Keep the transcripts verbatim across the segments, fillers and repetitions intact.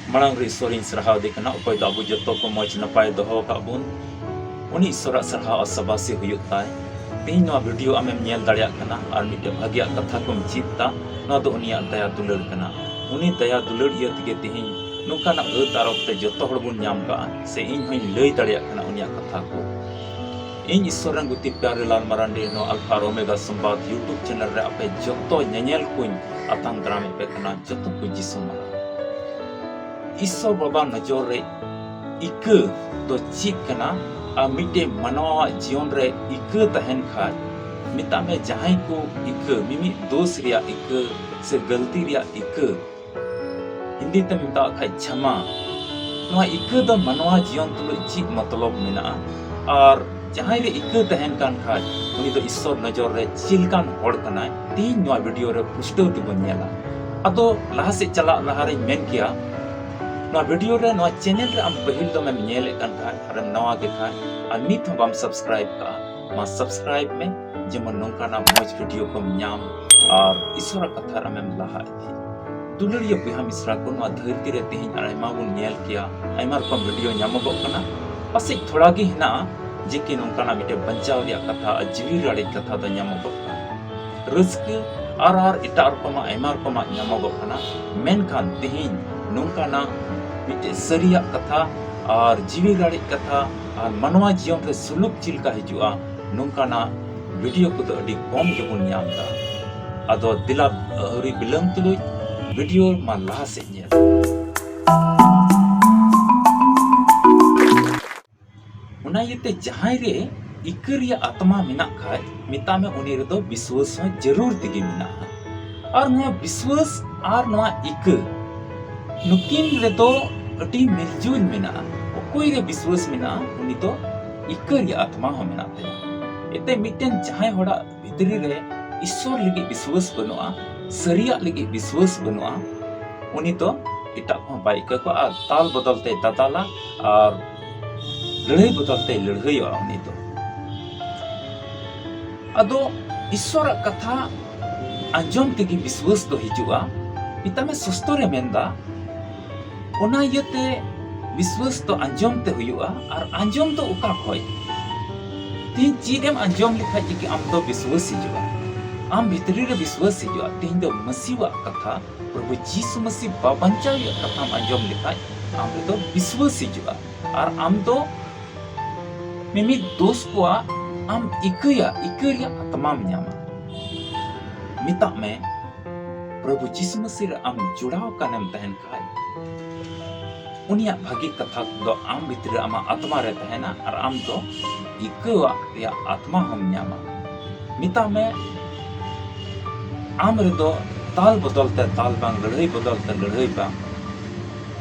ᱢᱟᱲᱟᱝ ᱨᱮ ᱤᱥᱥᱚᱨᱤᱧ ᱥᱟᱨᱦᱟᱣ ᱫᱮ ᱠᱟᱱᱟ, ᱚᱠᱚᱭ ᱫᱚ ᱟᱵᱚ ᱡᱚᱛᱚ ᱠᱚ ᱢᱚᱡᱽ ᱱᱟᱯᱟᱭ ᱫᱚᱦᱚ ᱟᱠᱟᱫ ᱵᱚᱱ᱾ ᱩᱱᱤ ᱤᱥᱥᱚᱨᱟᱜ ᱥᱟᱨᱦᱟᱣ ᱟᱨ ᱥᱟᱵᱟᱥᱤ ᱦᱩᱭᱩᱜ ᱛᱟᱭ᱾ ᱛᱮᱦᱮᱧ ᱱᱚᱣᱟ ᱵᱷᱤᱰᱤᱭᱳ ᱟᱢᱮᱢ ᱧᱮᱞ ᱫᱟᱲᱮᱭᱟᱜ ᱠᱟᱱᱟ ᱟᱨ ᱢᱤᱫᱴᱮᱱ ᱵᱷᱟᱹᱜᱤᱭᱟᱜ ᱠᱟᱛᱷᱟ ᱠᱚᱢ ᱪᱮᱫ ᱫᱟ, ᱱᱚᱣᱟ ᱫᱚ ᱩᱱᱤᱭᱟᱜ ᱫᱟᱭᱟ ᱫᱩᱞᱟᱹᱲ ᱠᱟᱱᱟ᱾ ᱩᱱᱤ ᱫᱟᱭᱟ ᱫᱩᱞᱟᱹᱲ ᱤᱭᱟᱹ ᱛᱮᱜᱮ ᱛᱮᱦᱮᱧ ᱱᱚᱝᱠᱟᱱᱟᱜ ᱟᱹᱛ ᱟᱨ ᱚᱠᱛᱮ ᱡᱚᱛᱚ ᱦᱚᱲ ᱵᱚᱱ ᱧᱟᱢ ᱠᱟᱜᱼᱟ, ᱥᱮ ᱤᱧ ᱦᱚᱧ ᱞᱟᱹᱭ ᱫᱟᱲᱮᱭᱟᱜ ᱠᱟᱱᱟ ᱩᱱᱤᱭᱟᱜ ᱠᱟᱛᱷᱟ ᱠᱚ᱾ ᱤᱧ ᱤᱥᱥᱚᱨ ᱨᱮᱱ ᱜᱩᱛᱤ ᱯᱭᱟᱨᱮ ᱞᱟᱞ ᱢᱟᱨᱟᱱᱰᱤ ᱱᱚᱣᱟ ᱟᱞᱯᱷᱟ ᱟᱨ ᱳᱢᱮᱜᱟ ᱥᱚᱢᱵᱟᱫ YouTube ᱪᱮᱱᱮᱞ ᱨᱮ ᱟᱯᱮ ᱡᱚᱛᱚ ᱧᱮᱧᱮᱞ ᱠᱚᱧ ᱟᱛᱟᱝ ᱫᱟᱨᱟᱢᱮᱫ ᱯᱮ ᱠᱟᱱᱟ, ᱡᱚᱛᱚ ᱠᱚ ᱡᱤᱥᱩ ᱢᱟᱨᱟᱝ᱾ ᱤᱥᱥᱚᱨ ᱵᱟᱵᱟ ᱱᱚᱡᱚᱨ ᱨᱮ ᱤᱠᱟᱹ ᱫᱚ ᱪᱮᱫ ᱠᱟᱱᱟ? ᱟᱨ ᱢᱤᱫᱴᱮᱱ ᱢᱟᱱᱣᱟᱣᱟᱜ ᱡᱤᱭᱚᱱ ᱨᱮ ᱤᱠᱟᱹ ᱛᱟᱦᱮᱱ ᱠᱷᱟᱡ, ᱢᱮᱛᱟᱜ ᱢᱮ ᱡᱟᱦᱟᱸᱭ ᱠᱚ ᱤᱠᱟᱹ, ᱢᱤᱢᱤᱫ ᱫᱳᱥ ᱨᱮᱭᱟᱜ ᱤᱠᱟᱹ ᱥᱮ ᱜᱟᱹᱞᱛᱤ ᱨᱮᱭᱟᱜ ᱤᱠᱟᱹ, ᱦᱤᱱᱫᱤ ᱛᱮ ᱢᱮᱛᱟᱜ ᱠᱷᱟᱡ ᱠᱷᱟᱢᱟ, ᱱᱚᱣᱟ ᱤᱠᱟᱹ ᱫᱚ ᱢᱟᱱᱣᱟ ᱡᱤᱭᱚᱱ ᱛᱩᱞᱩᱡ ᱪᱮᱫ ᱢᱚᱛᱞᱚᱵ ᱢᱮᱱᱟᱜᱼᱟ? ᱟᱨ ᱡᱟᱦᱟᱸᱭ ᱨᱮ ᱤᱠᱟᱹ ᱛᱟᱦᱮᱱ ᱠᱟᱱ ᱠᱷᱟᱡ, ᱩᱱᱤ ᱫᱚ ᱤᱥᱥᱚᱨ ᱱᱚᱡᱚᱨ ᱨᱮ ᱪᱮᱫ ᱞᱮᱠᱟᱱ ᱦᱚᱲ ᱠᱟᱱᱟᱭ? ᱛᱮᱦᱮᱧ ᱱᱚᱣᱟ ᱵᱷᱤᱰᱤᱭᱳ ᱨᱮ ᱯᱩᱥᱴᱟᱹᱣ ᱛᱮᱵᱚᱱ ᱧᱮᱞᱟ᱾ ᱟᱫᱚ ᱞᱟᱦᱟ ᱥᱮᱫ ᱪᱟᱞᱟᱜ ᱞᱟᱦᱟ ᱨᱮᱧ ᱢᱮᱱ ᱠᱮᱭᱟ, ᱱᱚᱣᱟ ᱵᱷᱤᱰᱤᱭᱳ ᱨᱮ, ᱱᱚᱣᱟ ᱪᱮᱱᱮᱞ ᱨᱮ ᱟᱢ ᱯᱟᱹᱦᱤᱞ ᱫᱚᱢᱮᱢ ᱧᱮᱞᱮᱫ ᱠᱟᱱ ᱠᱷᱟᱡ ᱟᱨᱮᱢ ᱱᱟᱣᱟ ᱜᱮ ᱠᱷᱟᱡ ᱟᱨ ᱱᱤᱛ ᱦᱚᱸ ᱵᱟᱢ ᱥᱟᱵᱥᱠᱨᱟᱭᱤᱵ ᱠᱟᱜᱼᱟ, ᱢᱟ ᱥᱟᱵᱥᱠᱨᱟᱭᱤᱵ ᱢᱮ, ᱡᱮᱢᱚᱱ ᱱᱚᱝᱠᱟᱱᱟᱜ ᱢᱚᱡᱽ ᱵᱷᱤᱰᱤᱭᱳ ᱠᱚᱢ ᱧᱟᱢ ᱟᱨ ᱤᱥᱥᱚᱨᱟᱜ ᱠᱟᱛᱷᱟ ᱨᱮ ᱟᱢᱮᱢ ᱞᱟᱦᱟ ᱤᱫᱤ᱾ ᱫᱩᱞᱟᱹᱲᱤᱭᱟᱹ ᱵᱚᱭᱦᱟ ᱢᱤᱥᱨᱟ ᱠᱚ, ᱱᱚᱣᱟ ᱫᱷᱟᱹᱨᱛᱤ ᱨᱮ ᱛᱮᱦᱮᱧ ᱟᱭᱢᱟ ᱵᱚᱱ ᱧᱮᱞ ᱠᱮᱭᱟ, ᱟᱭᱢᱟ ᱨᱚᱠᱚᱢ ᱵᱷᱤᱰᱤᱭᱳ ᱧᱟᱢᱚᱜᱚᱜ ᱠᱟᱱᱟ, ᱯᱟᱥᱮᱡ ᱛᱷᱚᱲᱟ ᱜᱮ ᱦᱮᱱᱟᱜᱼᱟ ᱡᱮ ᱠᱤ ᱱᱚᱝᱠᱟᱱᱟᱜ ᱢᱤᱫᱴᱮᱱ ᱵᱟᱧᱪᱟᱣ ᱨᱮᱭᱟᱜ ᱠᱟᱛᱷᱟ ᱟᱨ ᱡᱤᱣᱤ ᱨᱟᱲᱮᱡ ᱠᱟᱛᱷᱟ ᱫᱚ ᱧᱟᱢᱚᱜᱚᱜ ᱠᱟᱱᱟ᱾ ᱨᱟᱹᱥᱠᱟᱹ ᱟᱨ, ᱟᱨ ᱮᱴᱟᱜ ᱨᱚᱠᱚᱢᱟᱜ, ᱟᱭᱢᱟ ᱨᱚᱠᱚᱢᱟᱜ ᱧᱟᱢᱚᱜᱚᱜ ᱠᱟᱱᱟ, ᱢᱮᱱᱠᱷᱟᱱ ᱛᱮᱦᱮᱧ ᱱᱚᱝᱠᱟᱱᱟᱜ ᱢᱤᱫᱴᱮᱡ ᱥᱟᱹᱨᱤᱭᱟᱜ ᱠᱟᱛᱷᱟ ᱟᱨ ᱡᱤᱣᱤ ᱨᱟᱲᱮᱡ ᱠᱟᱛᱷᱟ ᱟᱨ ᱢᱟᱱᱣᱟ ᱡᱤᱭᱚᱱ ᱨᱮ ᱥᱩᱞᱩᱠ ᱪᱮᱫ ᱞᱮᱠᱟ ᱦᱤᱡᱩᱜᱼᱟ, ᱱᱚᱝᱠᱟᱱᱟᱜ ᱵᱷᱤᱰᱤᱭᱳ ᱠᱚᱫᱚ ᱟᱹᱰᱤ ᱠᱚᱢ ᱜᱮᱵᱚᱱ ᱧᱟᱢ ᱮᱫᱟ᱾ ᱟᱫᱚ ᱫᱮᱞᱟ, ᱟᱹᱣᱨᱤ ᱵᱤᱞᱚᱢ ᱛᱩᱞᱩᱡ ᱵᱷᱤᱰᱤᱭᱳ ᱢᱟ ᱞᱟᱦᱟ ᱥᱮᱫ ᱧᱮᱞ᱾ ᱚᱱᱟ ᱤᱭᱟᱹᱛᱮ ᱡᱟᱦᱟᱸᱭ ᱨᱮ ᱤᱠᱟᱹ ᱨᱮᱭᱟᱜ ᱟᱛᱢᱟ ᱢᱮᱱᱟᱜ ᱠᱷᱟᱡ, ᱢᱮᱛᱟᱜ ᱢᱮ ᱩᱱᱤ ᱨᱮᱫᱚ ᱵᱤᱥᱣᱟᱹᱥ ᱦᱚᱸ ᱡᱟᱹᱨᱩᱲ ᱛᱮᱜᱮ ᱢᱮᱱᱟᱜᱼᱟ᱾ ᱟᱨ ᱱᱚᱣᱟ ᱵᱤᱥᱣᱟᱹᱥ ᱟᱨ ᱱᱚᱣᱟ ᱤᱠᱟᱹ, ᱱᱩᱠᱤᱱ ᱨᱮᱫᱚ ᱟᱹᱰᱤ ᱢᱤᱞᱡᱩᱞ ᱢᱮᱱᱟᱜᱼᱟ᱾ ᱚᱠᱚᱭ ᱨᱮ ᱵᱤᱥᱣᱟᱹᱥ ᱢᱮᱱᱟᱜᱼᱟ, ᱩᱱᱤ ᱫᱚ ᱤᱠᱟᱹ ᱨᱮᱭᱟᱜ ᱟᱛᱢᱟ ᱦᱚᱸ ᱢᱮᱱᱟᱜ ᱛᱟᱭᱟ᱾ ᱮᱱᱛᱮ ᱢᱤᱫᱴᱮᱱ ᱡᱟᱦᱟᱸᱭ ᱦᱚᱲᱟᱜ ᱵᱷᱤᱛᱨᱤ ᱨᱮ ᱤᱥᱥᱚᱨ ᱞᱟᱹᱜᱤᱫ ᱵᱤᱥᱣᱟᱹᱥ ᱵᱟᱹᱱᱩᱜᱼᱟ, ᱥᱟᱹᱨᱤᱭᱟᱜ ᱞᱟᱹᱜᱤᱫ ᱵᱤᱥᱣᱟᱹᱥ ᱵᱟᱹᱱᱩᱜᱼᱟ, ᱩᱱᱤ ᱫᱚ ᱮᱴᱟᱜ ᱠᱚᱦᱚᱸ ᱵᱟᱭ ᱤᱠᱟᱹ ᱠᱚᱣᱟ ᱟᱨ ᱫᱟᱞ ᱵᱚᱫᱚᱞ ᱛᱮᱭ ᱫᱟᱫᱟᱞᱟ ᱟᱨ ᱞᱟᱹᱲᱦᱟᱹᱭ ᱵᱚᱫᱚᱞ ᱛᱮᱭ ᱞᱟᱹᱲᱦᱟᱹᱭᱚᱜᱼᱟ ᱩᱱᱤ ᱫᱚ᱾ ᱟᱫᱚ ᱤᱥᱥᱚᱨᱟᱜ ᱠᱟᱛᱷᱟ ᱟᱸᱡᱚᱢ ᱛᱮᱜᱮ ᱵᱤᱥᱣᱟᱹᱥ ᱫᱚ ᱦᱤᱡᱩᱜᱼᱟ᱾ ᱢᱮᱛᱟᱜ ᱢᱮ ᱥᱩᱥᱛᱚᱨᱮ ᱢᱮᱱᱫᱟ, ᱚᱱᱟ ᱤᱭᱟᱹᱛᱮ ᱵᱤᱥᱣᱟᱹᱥ ᱫᱚ ᱟᱸᱡᱚᱢ ᱛᱮ ᱦᱩᱭᱩᱜᱼᱟ᱾ ᱟᱨ ᱟᱸᱡᱚᱢ ᱫᱚ ᱚᱠᱟ ᱠᱷᱚᱡ? ᱛᱤᱦᱤᱧ ᱪᱮᱫ ᱮᱢ ᱟᱸᱡᱚᱢ ᱞᱮᱠᱷᱟᱡ ᱜᱮ ᱟᱢ ᱫᱚ ᱵᱤᱥᱣᱟᱹᱥ ᱦᱤᱡᱩᱜᱼᱟ, ᱟᱢ ᱵᱷᱤᱛᱨᱤ ᱨᱮ ᱵᱤᱥᱣᱟᱹᱥ ᱦᱤᱡᱩᱜᱼᱟ᱾ ᱛᱤᱦᱤᱧ ᱫᱚ ᱢᱟᱹᱥᱤᱣᱟᱜ ᱠᱟᱛᱷᱟ, ᱯᱨᱚᱵᱷᱩ ᱡᱤᱥᱩ ᱢᱟᱹᱥᱤ ᱵᱟᱧᱪᱟᱣᱤᱡ ᱠᱟᱛᱷᱟᱢ ᱟᱸᱡᱚᱢ ᱞᱮᱠᱷᱟᱡ ᱟᱢ ᱨᱮᱫᱚ ᱵᱤᱥᱣᱟᱹᱥ ᱦᱤᱡᱩᱜᱼᱟ᱾ ᱟᱨ ᱟᱢ ᱫᱚ ᱢᱤᱢᱤᱫ ᱫᱳᱥ ᱠᱚᱣᱟᱜ ᱟᱢ ᱤᱠᱟᱹᱭᱟ, ᱤᱠᱟᱹ ᱨᱮᱭᱟᱜ ᱟᱛᱢᱟᱢ ᱧᱟᱢᱟ᱾ ᱢᱮᱛᱟᱜ ᱢᱮ, ᱯᱨᱚᱵᱷᱩ ᱡᱤᱥᱩ ᱢᱟᱹᱥᱤ ᱨᱮ ᱟᱢ ᱡᱚᱲᱟᱣ ᱟᱠᱟᱱᱮᱢ ᱛᱟᱦᱮᱱ ᱠᱷᱟᱡ, ᱩᱱᱤᱭᱟᱜ ᱵᱷᱟᱹᱜᱤ ᱠᱟᱛᱷᱟ ᱫᱚ ᱟᱢ ᱵᱷᱤᱛᱨᱤ ᱨᱮ ᱟᱢᱟᱜ ᱟᱛᱢᱟ ᱨᱮ ᱛᱟᱦᱮᱱᱟ ᱟᱨ ᱟᱢ ᱫᱚ ᱤᱠᱟᱹᱣᱟᱜ ᱨᱮᱭᱟᱜ ᱟᱛᱢᱟ ᱦᱚᱸᱢ ᱧᱟᱢᱟ᱾ ᱢᱮᱛᱟᱜ ᱢᱮ, ᱟᱢ ᱨᱮᱫᱚ ᱫᱟᱞ ᱵᱚᱫᱚᱞ ᱛᱮ ᱫᱟᱞ ᱵᱟᱝ, ᱞᱟᱹᱲᱦᱟᱹᱭ ᱵᱚᱫᱚᱞ ᱛᱮ ᱞᱟᱹᱲᱦᱟᱹᱭ ᱵᱟᱝ,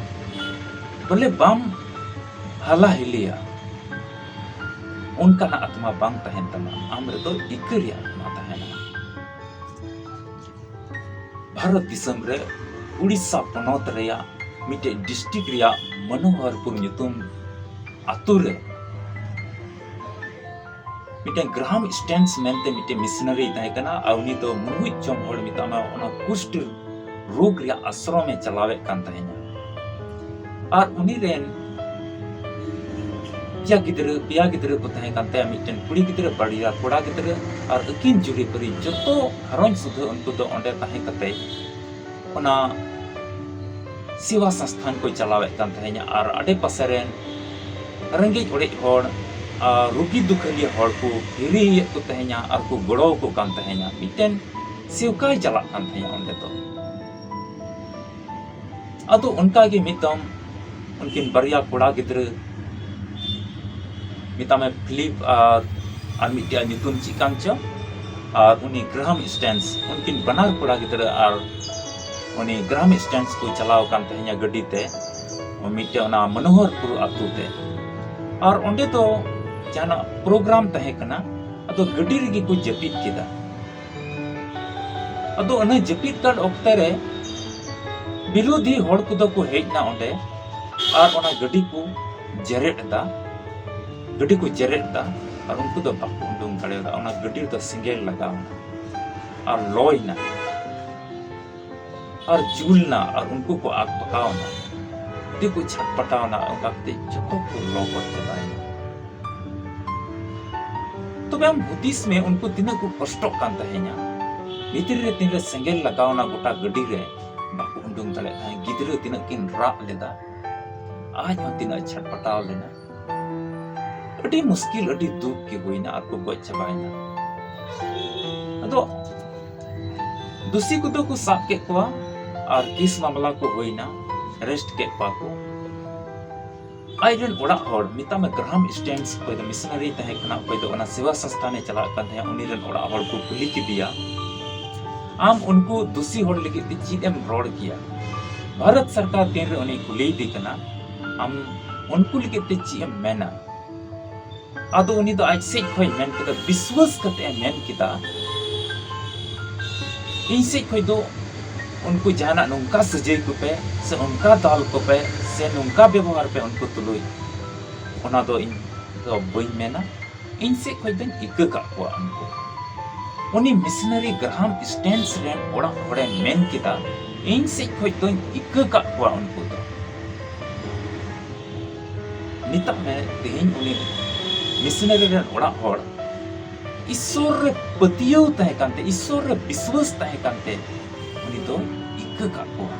ᱵᱚᱞᱮ ᱵᱟᱢ ᱦᱟᱞᱟ ᱦᱤᱞᱤᱭᱟ, ᱚᱱᱠᱟᱱᱟᱜ ᱟᱛᱢᱟ ᱵᱟᱝ ᱛᱟᱦᱮᱱ ᱛᱟᱢᱟ᱾ ᱟᱢ ᱨᱮᱫᱚ ᱤᱠᱟᱹ ᱨᱮᱭᱟᱜ ᱟᱛᱢᱟ ᱛᱟᱦᱮᱱᱟ᱾ ᱵᱷᱟᱨᱚᱛ ᱫᱤᱥᱚᱢ ᱨᱮ ᱩᱲᱤᱥᱥᱟ ᱯᱚᱱᱚᱛ ᱨᱮᱭᱟᱜ ᱢᱤᱫᱴᱮᱡ ᱰᱤᱥᱴᱨᱤᱠᱴ ᱨᱮᱭᱟᱜ ᱢᱚᱱᱳᱦᱚᱨᱯᱩᱨ ᱧᱩᱛᱩᱢ ᱟᱛᱳ ᱨᱮ ᱢᱤᱫᱴᱮᱱ ᱜᱨᱟᱦᱟᱢ ᱥᱴᱮᱱᱥ ᱢᱮᱱᱛᱮ ᱢᱤᱫᱴᱮᱱ ᱢᱤᱥᱱᱟᱨᱤᱭ ᱛᱟᱦᱮᱸ ᱠᱟᱱᱟ᱾ ᱟᱨ ᱩᱱᱤ ᱫᱚ ᱢᱩᱬᱩᱡ ᱡᱚᱢ ᱦᱚᱲ, ᱢᱮᱛᱟᱜ ᱢᱮ, ᱚᱱᱟ ᱠᱩᱥᱴ ᱨᱳᱜᱽ ᱨᱮᱭᱟᱜ ᱟᱥᱨᱚᱢ ᱮ ᱪᱟᱞᱟᱣᱮᱫ ᱠᱟᱱ ᱛᱟᱦᱮᱸᱱᱟ᱾ ᱟᱨ ᱩᱱᱤ ᱨᱮᱱ ᱯᱮᱭᱟ ᱜᱤᱫᱽᱨᱟᱹ, ᱯᱮᱭᱟ ᱜᱤᱫᱽᱨᱟᱹ ᱠᱚ ᱛᱟᱦᱮᱸ ᱠᱟᱱ ᱛᱟᱭᱟ, ᱢᱤᱫᱴᱮᱱ ᱠᱩᱲᱤ ᱜᱤᱫᱽᱨᱟᱹ, ᱵᱟᱨᱭᱟ ᱠᱚᱲᱟ ᱜᱤᱫᱽᱨᱟᱹ, ᱟᱨ ᱟᱹᱠᱤᱱ ᱡᱩᱨᱤ ᱯᱟᱹᱨᱤ ᱡᱚᱛᱚ ᱜᱷᱟᱨᱚᱸᱡᱽ ᱥᱩᱫᱷᱟᱹ ᱩᱱᱠᱩ ᱫᱚ ᱚᱸᱰᱮ ᱛᱟᱦᱮᱸ ᱠᱟᱛᱮ ᱚᱱᱟ ᱥᱮᱵᱟ ᱥᱚᱝᱥᱛᱷᱟᱱ ᱠᱚ ᱪᱟᱞᱟᱣᱮᱫ ᱠᱟᱱ ᱛᱟᱦᱮᱸᱱᱟ᱾ ᱟᱨ ᱟᱰᱮ ᱯᱟᱥᱮ ᱨᱮᱱ ᱨᱮᱸᱜᱮᱡ ᱚᱲᱮᱡ ᱦᱚᱲ ᱟᱨ ᱨᱩᱜᱤ ᱫᱩᱠᱷᱟᱹᱞᱤᱭᱟᱹ ᱦᱚᱲ ᱠᱚ ᱦᱤᱨᱤᱭᱮᱫ ᱠᱚ ᱛᱟᱦᱮᱸᱱᱟ ᱟᱨ ᱠᱚ ᱜᱚᱲᱚ ᱟᱠᱚ ᱠᱟᱱ ᱛᱟᱦᱮᱸᱱᱟ᱾ ᱢᱤᱫᱴᱮᱱ ᱥᱮᱣᱠᱟᱭ ᱪᱟᱞᱟᱜ ᱠᱟᱱ ᱛᱟᱦᱮᱸᱱᱟ ᱚᱸᱰᱮ ᱫᱚ᱾ ᱟᱫᱚ ᱚᱱᱠᱟ ᱜᱮ ᱢᱤᱫ ᱫᱚᱢ ᱩᱱᱠᱤᱱ ᱵᱟᱨᱭᱟ ᱠᱚᱲᱟ ᱜᱤᱫᱽᱨᱟᱹ, ᱢᱮᱛᱟᱜ ᱢᱮ ᱯᱷᱤᱞᱤᱯ ᱟᱨ, ᱟᱨ ᱢᱤᱫᱴᱮᱡ ᱧᱩᱛᱩᱢ ᱪᱮᱫ ᱠᱟᱱ ᱪᱚ, ᱟᱨ ᱩᱱᱤ ᱜᱨᱟᱦᱟᱢ ᱥᱴᱮᱱᱥ, ᱩᱱᱠᱤᱱ ᱵᱟᱱᱟᱨ ᱠᱚᱲᱟ ᱜᱤᱫᱽᱨᱟᱹ ᱟᱨ ᱩᱱᱤ ᱜᱨᱟᱦᱟᱢ ᱥᱴᱮᱱᱥ ᱠᱚ ᱪᱟᱞᱟᱣ ᱟᱠᱟᱱ ᱛᱟᱦᱮᱸᱱᱟ ᱜᱟᱹᱰᱤ ᱛᱮ ᱢᱤᱫᱴᱮᱡ ᱚᱱᱟ ᱢᱚᱱᱳᱦᱚᱨᱯᱩᱨ ᱟᱛᱳ ᱛᱮ᱾ ᱟᱨ ᱚᱸᱰᱮ ᱫᱚ ᱡᱟᱦᱟᱱᱟᱜ ᱯᱨᱳᱜᱨᱟᱢ ᱛᱟᱦᱮᱸ ᱠᱟᱱᱟ, ᱟᱫᱚ ᱜᱟᱹᱰᱤ ᱨᱮᱜᱮ ᱠᱚ ᱡᱟᱹᱯᱤᱫ ᱠᱮᱫᱟ᱾ ᱟᱫᱚ ᱚᱱᱟ ᱡᱟᱹᱯᱤᱫ ᱠᱟᱱ ᱚᱠᱛᱮ ᱨᱮ ᱵᱤᱨᱳᱫᱷᱤ ᱦᱚᱲ ᱠᱚᱫᱚ ᱠᱚ ᱦᱮᱡ ᱮᱱᱟ ᱚᱸᱰᱮ, ᱟᱨ ᱚᱱᱟ ᱜᱟᱹᱰᱤ ᱠᱚ ᱡᱮᱨᱮᱫ ᱮᱫᱟ, ᱜᱟᱹᱰᱤ ᱠᱚ ᱡᱮᱨᱮᱫ ᱮᱫᱟ, ᱟᱨ ᱩᱱᱠᱩ ᱫᱚ ᱵᱟᱠᱚ ᱩᱰᱩᱝ ᱫᱟᱲᱮᱭᱟᱫᱟ᱾ ᱚᱱᱟ ᱜᱟᱹᱰᱤ ᱨᱮᱫᱚ ᱥᱮᱸᱜᱮᱞ ᱞᱟᱜᱟᱣ ᱮᱱᱟ ᱟᱨ ᱞᱚᱭ ᱮᱱᱟ ᱟᱨ ᱡᱩᱞ ᱮᱱᱟ, ᱟᱨ ᱩᱱᱠᱩ ᱠᱚ ᱟᱜ ᱯᱟᱠᱟᱣ ᱮᱱᱟ᱾ ᱛᱮᱠᱚ ᱪᱷᱟᱴᱯᱟᱴᱟᱣ ᱮᱱᱟ, ᱚᱱᱠᱟ ᱠᱟᱛᱮ ᱡᱚᱛᱚ ᱠᱚ ᱞᱚ ᱜᱚᱡ ᱪᱟᱵᱟᱭᱮᱱᱟ᱾ ᱛᱚᱵᱮ ᱟᱢ ᱦᱩᱫᱤᱥ ᱢᱮ, ᱩᱱᱠᱩ ᱛᱤᱱᱟᱹᱜ ᱠᱚ ᱠᱚᱥᱴᱚᱜ ᱠᱟᱱ ᱛᱟᱦᱮᱸᱱᱟ᱾ ᱵᱷᱤᱛᱨᱤ ᱨᱮ ᱛᱤᱱᱨᱮ ᱥᱮᱸᱜᱮᱞ ᱞᱟᱜᱟᱣ ᱮᱱᱟ ᱜᱚᱴᱟ ᱜᱟᱹᱰᱤ ᱨᱮ, ᱵᱟᱠᱚ ᱩᱰᱩᱝ ᱫᱟᱲᱮᱭᱟᱜ ᱛᱟᱦᱮᱸᱫ᱾ ᱜᱤᱫᱽᱨᱟᱹ ᱛᱤᱱᱟᱹᱜ ᱠᱤᱱ ᱨᱟᱜ ᱞᱮᱫᱟ, ᱟᱡ ᱦᱚᱸ ᱛᱤᱱᱟᱹᱜ ᱪᱷᱟᱴᱯᱟᱴᱟᱣ ᱞᱮᱱᱟ᱾ ᱟᱹᱰᱤ ᱢᱩᱥᱠᱤᱞ, ᱟᱹᱰᱤ ᱫᱩᱠ ᱜᱮ ᱦᱩᱭᱱᱟ ᱟᱨ ᱠᱚ ᱜᱚᱡ ᱪᱟᱵᱟᱭᱮᱱᱟ᱾ ᱟᱫᱚ ᱫᱩᱥᱤ ᱠᱚᱫᱚ ᱠᱚ ᱥᱟᱵ ᱠᱮᱫ ᱠᱚᱣᱟ ᱟᱨ ᱠᱮᱥ ᱢᱟᱢᱞᱟ ᱠᱚ ᱦᱩᱭᱱᱟ, ᱟᱨᱮᱥᱴ ᱠᱮᱫ ᱠᱚᱣᱟ ᱠᱚ᱾ ᱟᱡ ᱨᱮᱱ ᱚᱲᱟᱜ ᱦᱚᱲ, ᱢᱮᱛᱟᱜ ᱢᱮ ᱜᱨᱟᱦᱟᱢ ᱥᱴᱮᱱᱥ, ᱚᱠᱚᱭ ᱫᱚ ᱢᱤᱥᱚᱱᱟᱨᱤ ᱛᱟᱦᱮᱸ ᱠᱟᱱᱟ, ᱚᱠᱚᱭ ᱫᱚ ᱚᱱᱟ ᱥᱮᱵᱟ ᱥᱚᱝᱥᱛᱷᱟᱱᱮ ᱪᱟᱞᱟᱜ ᱠᱟᱱ ᱛᱟᱦᱮᱸᱫ, ᱩᱱᱤ ᱨᱮᱱ ᱚᱲᱟᱜ ᱦᱚᱲ ᱠᱚ ᱠᱩᱞᱤ ᱠᱮᱫᱮᱭᱟ, "ᱟᱢ ᱩᱱᱠᱩ ᱫᱩᱥᱤ ᱦᱚᱲ ᱞᱟᱹᱜᱤᱫ ᱛᱮ ᱪᱮᱫ ᱮᱢ ᱨᱚᱲ ᱠᱮᱭᱟ?" ᱵᱷᱟᱨᱚᱛ ᱥᱚᱨᱠᱟᱨ ᱛᱤᱱᱨᱮ ᱩᱱᱤ ᱠᱩᱞᱤᱭᱮᱫᱮ ᱠᱟᱱᱟ, "ᱟᱢ ᱩᱱᱠᱩ ᱞᱟᱹᱜᱤᱫ ᱛᱮ ᱪᱮᱫ ᱮᱢ ᱢᱮᱱᱟ?" ᱟᱫᱚ ᱩᱱᱤ ᱫᱚ ᱟᱡ ᱥᱮᱫ ᱠᱷᱚᱱ ᱢᱮᱱ ᱠᱮᱫᱟ, ᱵᱤᱥᱣᱟᱹᱥ ᱠᱟᱛᱮ ᱮ ᱢᱮᱱ ᱠᱮᱫᱟ, "ᱤᱧ ᱥᱮᱫ ᱠᱷᱚᱱ ᱫᱚ ᱩᱱᱠᱩ ᱡᱟᱦᱟᱱᱟᱜ ᱱᱚᱝᱠᱟ ᱥᱟᱹᱡᱟᱹᱭ ᱠᱚᱯᱮ, ᱥᱮ ᱚᱱᱠᱟ ᱫᱟᱞ ᱠᱚᱯᱮ, ᱥᱮ ᱱᱚᱝᱠᱟ ᱵᱮᱵᱚᱦᱟᱨ ᱯᱮ ᱩᱱᱠᱩ ᱛᱩᱞᱩᱡ, ᱚᱱᱟ ᱫᱚ ᱤᱧ ᱫᱚ ᱵᱟᱹᱧ ᱢᱮᱱᱟ᱾ ᱤᱧ ᱥᱮᱫ ᱠᱷᱚᱱ ᱫᱚᱧ ᱤᱠᱟᱹ ᱠᱟᱜ ᱠᱚᱣᱟ ᱩᱱᱠᱩ᱾" ᱩᱱᱤ ᱢᱤᱥᱚᱱᱟᱨᱤ ᱜᱨᱟᱦᱟᱢ ᱥᱴᱮᱱᱥ ᱨᱮᱱ ᱚᱲᱟᱜ ᱦᱚᱲᱮ ᱢᱮᱱ ᱠᱮᱫᱟ, "ᱤᱧ ᱥᱮᱫ ᱠᱷᱚᱱ ᱫᱚᱧ ᱤᱠᱟᱹ ᱠᱟᱜ ᱠᱚᱣᱟ ᱩᱱᱠᱩ ᱫᱚ᱾" ᱢᱮᱛᱟᱜ ᱢᱮ, ᱛᱮᱦᱮᱧ ᱩᱱᱤ ᱢᱤᱥᱚᱱᱟᱨᱤ ᱨᱮᱱ ᱚᱲᱟᱜ ᱦᱚᱲ ᱤᱥᱥᱚᱨ ᱨᱮ ᱯᱟᱹᱛᱭᱟᱹᱣ ᱛᱟᱦᱮᱸ ᱠᱟᱱᱛᱮ, ᱤᱥᱥᱚᱨ ᱨᱮ ᱵᱤᱥᱣᱟᱹᱥ ᱛᱟᱦᱮᱸ ᱠᱟᱱᱛᱮ, ᱩᱱᱤ ᱫᱚ ᱤᱠᱟᱹ ᱠᱟᱜ ᱠᱚᱣᱟ᱾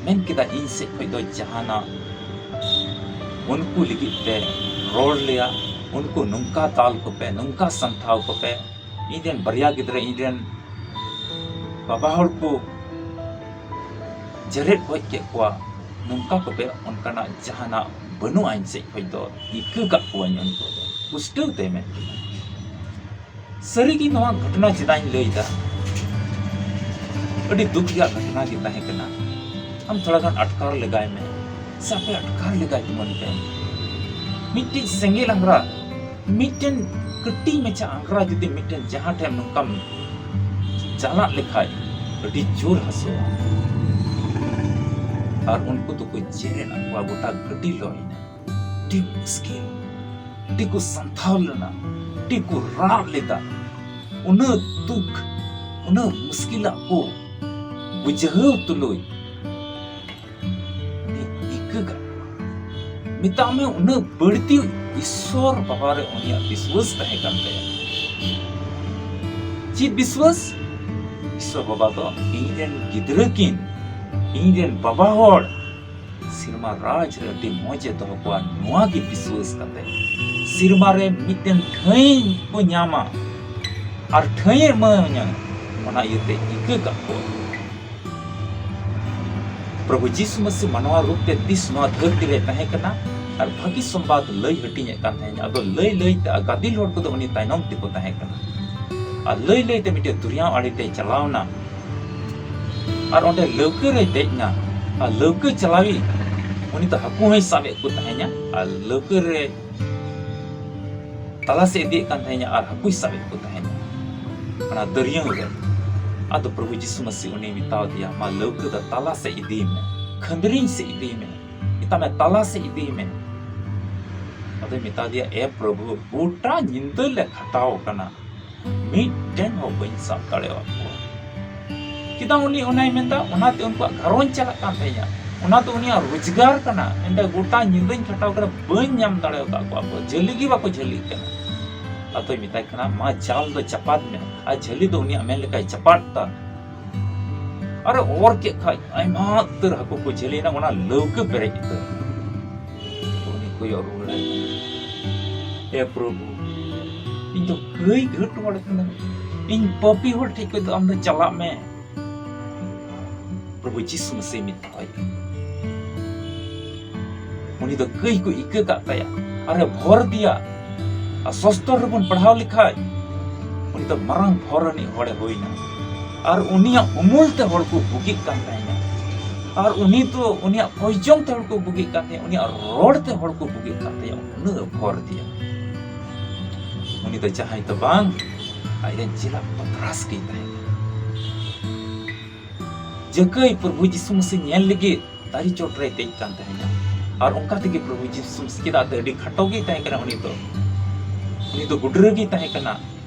ᱢᱮᱱ ᱠᱮᱫᱟ, "ᱤᱧ ᱥᱮᱫ ᱠᱷᱚᱱ ᱫᱚ ᱡᱟᱦᱟᱱᱟᱜ ᱩᱱᱠᱩ ᱞᱟᱹᱜᱤᱫ ᱛᱮ ᱨᱚᱲ ᱞᱮᱭᱟ, ᱩᱱᱠᱩ ᱱᱚᱝᱠᱟ ᱫᱟᱞ ᱠᱚᱯᱮ, ᱱᱚᱝᱠᱟ ᱥᱟᱢᱴᱷᱟᱣ ᱠᱚᱯᱮ, ᱤᱧ ᱨᱮᱱ ᱵᱟᱨᱭᱟ ᱜᱤᱫᱽᱨᱟᱹ, ᱤᱧ ᱨᱮᱱ ᱵᱟᱵᱟ ᱦᱚᱲ ᱠᱚ ᱡᱮᱨᱮᱫ ᱜᱚᱡ ᱠᱮᱫ ᱠᱚᱣᱟ, ᱱᱚᱝᱠᱟ ᱠᱚᱯᱮ", ᱚᱱᱠᱟᱱᱟᱜ ᱡᱟᱦᱟᱱᱟᱜ ᱵᱟᱹᱱᱩᱜᱼᱟ ᱤᱧ ᱥᱮᱫ ᱠᱷᱚᱱ ᱫᱚ, ᱤᱠᱟᱹ ᱠᱟᱜ ᱠᱚᱣᱟᱧ ᱩᱱᱠᱩ ᱫᱚ, ᱯᱩᱥᱴᱟᱹᱣ ᱛᱮ ᱢᱮᱱ ᱠᱮᱫᱟ᱾ ᱥᱟᱹᱨᱤᱜᱮ ᱱᱚᱣᱟ ᱜᱷᱚᱴᱚᱱᱟ ᱪᱮᱫᱟᱜ ᱤᱧ ᱞᱟᱹᱭᱫᱟ, ᱟᱹᱰᱤ ᱫᱩᱠ ᱨᱮᱭᱟᱜ ᱜᱷᱚᱴᱚᱱᱟ ᱜᱮ ᱛᱟᱦᱮᱸ ᱠᱟᱱᱟ᱾ ᱟᱢ ᱛᱷᱚᱲᱟ ᱜᱟᱱ ᱟᱴᱠᱟᱨ ᱞᱮᱜᱟᱭ ᱢᱮ, ᱥᱮ ᱟᱯᱮ ᱟᱴᱠᱟᱨ ᱞᱮᱜᱟᱭ ᱛᱟᱵᱚᱱ ᱯᱮ᱾ ᱢᱤᱫᱴᱤᱡ ᱥᱮᱸᱜᱮᱞ ᱟᱝᱜᱽᱨᱟ, ᱢᱤᱫᱴᱮᱱ ᱠᱟᱹᱴᱤᱡ ᱢᱟᱪᱷᱟ ᱟᱝᱜᱽᱨᱟ ᱡᱩᱫᱤ ᱢᱤᱫᱴᱮᱱ ᱡᱟᱦᱟᱸ ᱴᱷᱮᱱ ᱱᱚᱝᱠᱟᱢ ᱪᱟᱞᱟᱜ ᱞᱮᱠᱷᱟᱡ, ᱟᱹᱰᱤ ᱡᱳᱨ ᱦᱟᱹᱥᱩᱣᱟ᱾ ᱟᱨ ᱩᱱᱠᱩ ᱫᱚᱠᱚ ᱡᱮᱨᱮᱫ ᱟᱠᱚᱣᱟ, ᱜᱚᱴᱟ ᱜᱟᱹᱰᱤ ᱞᱚᱭᱮᱱᱟ᱾ ᱟᱹᱰᱤ ᱢᱩᱥᱠᱤᱞ, ᱟᱹᱰᱤ ᱠᱚ ᱥᱟᱢᱛᱷᱟᱣ ᱞᱮᱱᱟ, ᱟᱹᱰᱤ ᱠᱚ ᱨᱟᱜ ᱞᱮᱫᱟ᱾ ᱩᱱᱟᱹᱜ ᱫᱩᱠ, ᱩᱱᱟᱹᱜ ᱢᱩᱥᱠᱤᱞᱟᱜ ᱠᱚ ᱵᱩᱡᱷᱟᱹᱣ ᱛᱩᱞᱩᱡ, ᱢᱮᱛᱟᱜ ᱢᱮ, ᱩᱱᱟᱹᱜ ᱵᱟᱹᱲᱛᱤ ᱤᱥᱥᱚᱨ ᱵᱟᱵᱟ ᱨᱮ ᱩᱱᱤᱭᱟᱜ ᱵᱤᱥᱣᱟᱹᱥ ᱛᱟᱦᱮᱸ ᱠᱟᱱ ᱛᱟᱭᱟ᱾ ᱪᱮᱫ ᱵᱤᱥᱣᱟᱹᱥ? ᱤᱥᱥᱚᱨ ᱵᱟᱵᱟ ᱫᱚ ᱤᱧ ᱨᱮᱱ ᱜᱤᱫᱽᱨᱟᱹ ᱠᱤᱱ, ᱤᱧ ᱨᱮᱱ ᱵᱟᱵᱟ ᱦᱚᱲ ᱥᱮᱨᱢᱟ ᱨᱟᱡᱽ ᱨᱮ ᱟᱹᱰᱤ ᱢᱚᱡᱽ ᱮ ᱫᱚᱦᱚ ᱠᱚᱣᱟ, ᱱᱚᱣᱟ ᱜᱮ ᱵᱤᱥᱣᱟᱹᱥ ᱠᱟᱛᱮ ᱥᱮᱨᱢᱟ ᱨᱮ ᱢᱤᱫᱴᱮᱱ ᱴᱷᱟᱹᱭ ᱠᱚ ᱧᱟᱢᱟ ᱟᱨ ᱴᱷᱟᱹᱭ ᱮ ᱮᱢᱟᱹᱧᱟ, ᱚᱱᱟ ᱤᱭᱟᱹᱛᱮ ᱤᱠᱟᱹ ᱠᱟᱜ ᱠᱚᱣᱟ᱾ ᱯᱨᱚᱵᱷᱩ ᱡᱤᱥᱩ ᱢᱟᱹᱥᱤ ᱢᱟᱱᱣᱟ ᱨᱩᱯ ᱛᱮ ᱛᱤᱥ ᱱᱚᱣᱟ ᱫᱷᱟᱹᱨᱛᱤ ᱨᱮ ᱛᱟᱦᱮᱸ ᱠᱟᱱᱟ ᱟᱨ ᱵᱷᱟᱹᱜᱤ ᱥᱚᱢᱵᱟᱫ ᱞᱟᱹᱭ ᱦᱟᱹᱴᱤᱧᱮᱫ ᱠᱟᱱ ᱛᱟᱦᱮᱸᱱᱟ᱾ ᱟᱫᱚ ᱞᱟᱹᱭ ᱞᱟᱹᱭ ᱛᱮ ᱟᱨ ᱜᱟᱫᱮᱞ ᱦᱚᱲ ᱠᱚᱫᱚ ᱩᱱᱤ ᱛᱟᱭᱱᱚᱢ ᱛᱮᱠᱚ ᱛᱟᱦᱮᱸ ᱠᱟᱱᱟ᱾ ᱟᱨ ᱞᱟᱹᱭ ᱞᱟᱹᱭ ᱛᱮ ᱢᱤᱫᱴᱮᱱ ᱫᱚᱨᱭᱟ ᱟᱲᱮ ᱛᱮᱭ ᱪᱟᱞᱟᱣ ᱮᱱᱟ᱾ ᱟᱨ ᱚᱸᱰᱮ ᱞᱟᱹᱣᱠᱟᱹ ᱨᱮᱭ ᱫᱮᱡ ᱮᱱᱟ᱾ ᱟᱨ ᱞᱟᱹᱣᱠᱟᱹ ᱪᱟᱞᱟᱣᱤᱡ ᱩᱱᱤ ᱫᱚ ᱦᱟᱹᱠᱩ ᱦᱚᱸᱭ ᱥᱟᱵᱮᱫ ᱠᱚ ᱛᱟᱦᱮᱸᱱᱟ᱾ ᱟᱨ ᱞᱟᱹᱣᱠᱟᱹ ᱨᱮ ᱛᱟᱞᱟᱥᱮᱫ ᱤᱫᱤᱭᱮᱫ ᱠᱟᱱ ᱛᱟᱦᱮᱸᱱᱟ ᱟᱨ ᱦᱟᱹᱠᱩᱭ ᱥᱟᱵᱮᱫ ᱠᱚ ᱛᱟᱦᱮᱸᱱᱟ ᱚᱱᱟ ᱫᱟᱹᱨᱭᱟᱹ ᱨᱮ᱾ ᱟᱫᱚ ᱯᱨᱚᱵᱷᱩ ᱡᱤᱥᱩ ᱢᱟᱹᱥᱤ ᱩᱱᱤ ᱢᱮᱛᱟᱣ ᱫᱮᱭᱟ, "ᱢᱟ ᱞᱟᱹᱣᱠᱟᱹ ᱫᱚ ᱛᱟᱞᱟᱥᱮᱫ ᱤᱫᱤᱭ ᱢᱮ, ᱠᱷᱟᱹᱱᱫᱽᱨᱤᱧ ᱥᱮᱫ ᱤᱫᱤᱭ ᱢᱮ, ᱢᱮᱛᱟᱜ ᱢᱮ ᱛᱟᱞᱟᱥᱮᱫ ᱤᱫᱤᱭ ᱢᱮ᱾" ᱟᱫᱚᱭ ᱢᱮᱛᱟ ᱫᱮᱭᱟ, "ᱮ ᱯᱨᱚᱵᱷᱩ, ᱜᱚᱴᱟ ᱧᱤᱫᱟᱹ ᱞᱮ ᱠᱷᱟᱴᱟᱣ ᱠᱟᱱᱟ, ᱢᱤᱫᱴᱮᱱ ᱦᱚᱸ ᱵᱟᱹᱧ ᱥᱟᱵ ᱫᱟᱲᱮᱭᱟᱜ ᱠᱚᱣᱟ᱾" ᱪᱮᱫᱟᱜ ᱩᱱᱤ ᱚᱱᱟᱭ ᱢᱮᱱᱫᱟ? ᱚᱱᱟᱛᱮ ᱩᱱᱠᱩᱣᱟᱜ ᱜᱷᱟᱨᱚᱸᱡᱽ ᱪᱟᱞᱟᱜ ᱠᱟᱱ ᱛᱟᱦᱮᱸᱭᱟ, ᱚᱱᱟ ᱫᱚ ᱩᱱᱤᱭᱟᱜ ᱨᱳᱡᱽᱜᱟᱨ ᱠᱟᱱᱟ᱾ ᱢᱮᱱᱫᱟ, "ᱜᱚᱴᱟ ᱧᱤᱫᱟᱹᱧ ᱠᱷᱟᱴᱟᱣ ᱠᱟᱱᱟ, ᱵᱟᱹᱧ ᱧᱟᱢ ᱫᱟᱲᱮ ᱟᱠᱟᱫ ᱠᱚᱣᱟ, ᱠᱚ ᱡᱷᱟᱹᱞᱤ ᱜᱮ ᱵᱟᱠᱚ ᱡᱷᱟᱹᱞᱤᱜ ᱠᱟᱱᱟ᱾" ᱟᱫᱚᱭ ᱢᱮᱛᱟᱭ ᱠᱟᱱᱟ, "ᱢᱟ ᱡᱟᱞ ᱫᱚ ᱪᱟᱯᱟᱫ ᱢᱮ᱾" ᱟᱨ ᱡᱷᱟᱹᱞᱤ ᱫᱚ ᱩᱱᱤᱭᱟᱜ ᱢᱮᱱ ᱞᱮᱠᱟᱭ ᱪᱟᱯᱟᱫ ᱫᱟ᱾ ᱟᱨᱮ ᱚᱨ ᱠᱮᱫ ᱠᱷᱟᱡ ᱟᱭᱢᱟ ᱩᱛᱟᱹᱨ ᱦᱟᱹᱠᱩ ᱠᱚ ᱡᱷᱟᱹᱞᱤᱭᱮᱱᱟ ᱚᱱᱟ ᱞᱟᱹᱣᱠᱟᱹ ᱯᱮᱨᱮᱡ ᱩᱛᱟᱹᱨ᱾ ᱩᱱᱤ ᱠᱚᱭᱚᱜ ᱨᱩᱣᱟᱹᱲᱟᱭ ᱠᱟᱱᱟ, "ᱮ ᱯᱨᱚᱵᱷᱩ, ᱤᱧ ᱫᱚ ᱠᱟᱹᱭ ᱜᱷᱟᱹᱴ ᱦᱚᱲ ᱠᱟᱹᱱᱟᱹᱧ, ᱤᱧ ᱯᱟᱯᱤ ᱦᱚᱲ ᱴᱷᱮᱡ ᱠᱷᱚᱡ ᱫᱚ ᱟᱢ ᱫᱚ ᱪᱟᱞᱟᱜ ᱢᱮ᱾" ᱯᱨᱚᱵᱷᱩ ᱡᱤᱥᱩ ᱢᱟᱹᱥᱤ ᱢᱮᱛᱟᱭ ᱠᱟᱱᱟ᱾ ᱩᱱᱤ ᱫᱚ ᱠᱟᱹᱭ ᱠᱚ ᱤᱠᱟᱹ ᱠᱟᱜ ᱛᱟᱭᱟ ᱟᱨᱮ ᱵᱷᱚᱨ ᱫᱤᱭᱟ᱾ ᱟᱨ ᱥᱚᱥᱛᱚᱨ ᱨᱮᱵᱚᱱ ᱯᱟᱲᱦᱟᱣ ᱞᱮᱠᱷᱟᱡ, ᱩᱱᱤ ᱫᱚ ᱢᱟᱨᱟᱝ ᱵᱷᱚᱨ ᱨᱤᱱᱤᱡ ᱦᱚᱲᱮ ᱦᱩᱭᱱᱟ᱾ ᱟᱨ ᱩᱱᱤᱭᱟᱜ ᱩᱢᱩᱞ ᱛᱮ ᱦᱚᱲ ᱠᱚ ᱵᱩᱜᱤᱜ ᱠᱟᱱ ᱛᱟᱦᱮᱸᱱᱟ᱾ ᱟᱨ ᱩᱱᱤ ᱫᱚ ᱩᱱᱤᱭᱟᱜ ᱠᱚᱭᱡᱚᱝ ᱛᱮ ᱦᱚᱲ ᱠᱚ ᱵᱩᱜᱤᱜ ᱠᱟᱱ ᱛᱟᱦᱮᱸᱱᱟ, ᱩᱱᱤᱭᱟᱜ ᱨᱚᱲ ᱛᱮ ᱦᱚᱲ ᱠᱚ ᱵᱩᱜᱤᱜ ᱠᱟᱱ ᱛᱟᱦᱮᱸᱱᱟ, ᱩᱱᱟᱹᱜ ᱮ ᱵᱷᱚᱨ ᱫᱤᱭᱟ᱾ ᱩᱱᱤ ᱫᱚ ᱡᱟᱦᱟᱸᱭ ᱫᱚ ᱵᱟᱝ, ᱟᱡ ᱨᱮᱱ ᱪᱮᱞᱟ ᱯᱟᱛᱨᱟᱥ ᱜᱮᱭ ᱛᱟᱦᱮᱸ ᱠᱟᱱᱟ᱾ ᱡᱟᱹᱠᱟᱹᱭ ᱯᱨᱚᱵᱷᱩ ᱡᱤᱥᱩ ᱢᱟᱹᱥᱤ ᱧᱮᱞ ᱞᱟᱹᱜᱤᱫ ᱫᱟᱨᱮ ᱪᱚᱴ ᱨᱮᱭ ᱫᱮᱡ ᱠᱟᱱ ᱛᱟᱦᱮᱸᱱᱟ᱾ ᱟᱨ ᱚᱱᱠᱟ ᱛᱮᱜᱮ ᱯᱨᱚᱵᱷᱩ ᱡᱤᱥᱩ ᱢᱟᱹᱥᱤ, ᱪᱮᱫᱟᱜ ᱛᱮ ᱟᱹᱰᱤ ᱠᱷᱟᱴᱚ ᱜᱮᱭ ᱛᱟᱦᱮᱸ ᱠᱟᱱᱟ ᱩᱱᱤ ᱫᱚ᱾ ᱩᱱᱤ ᱫᱚ ᱜᱩᱰᱨᱟᱹ ᱜᱮᱭ ᱛᱟᱦᱮᱸ ᱠᱟᱱᱟ᱾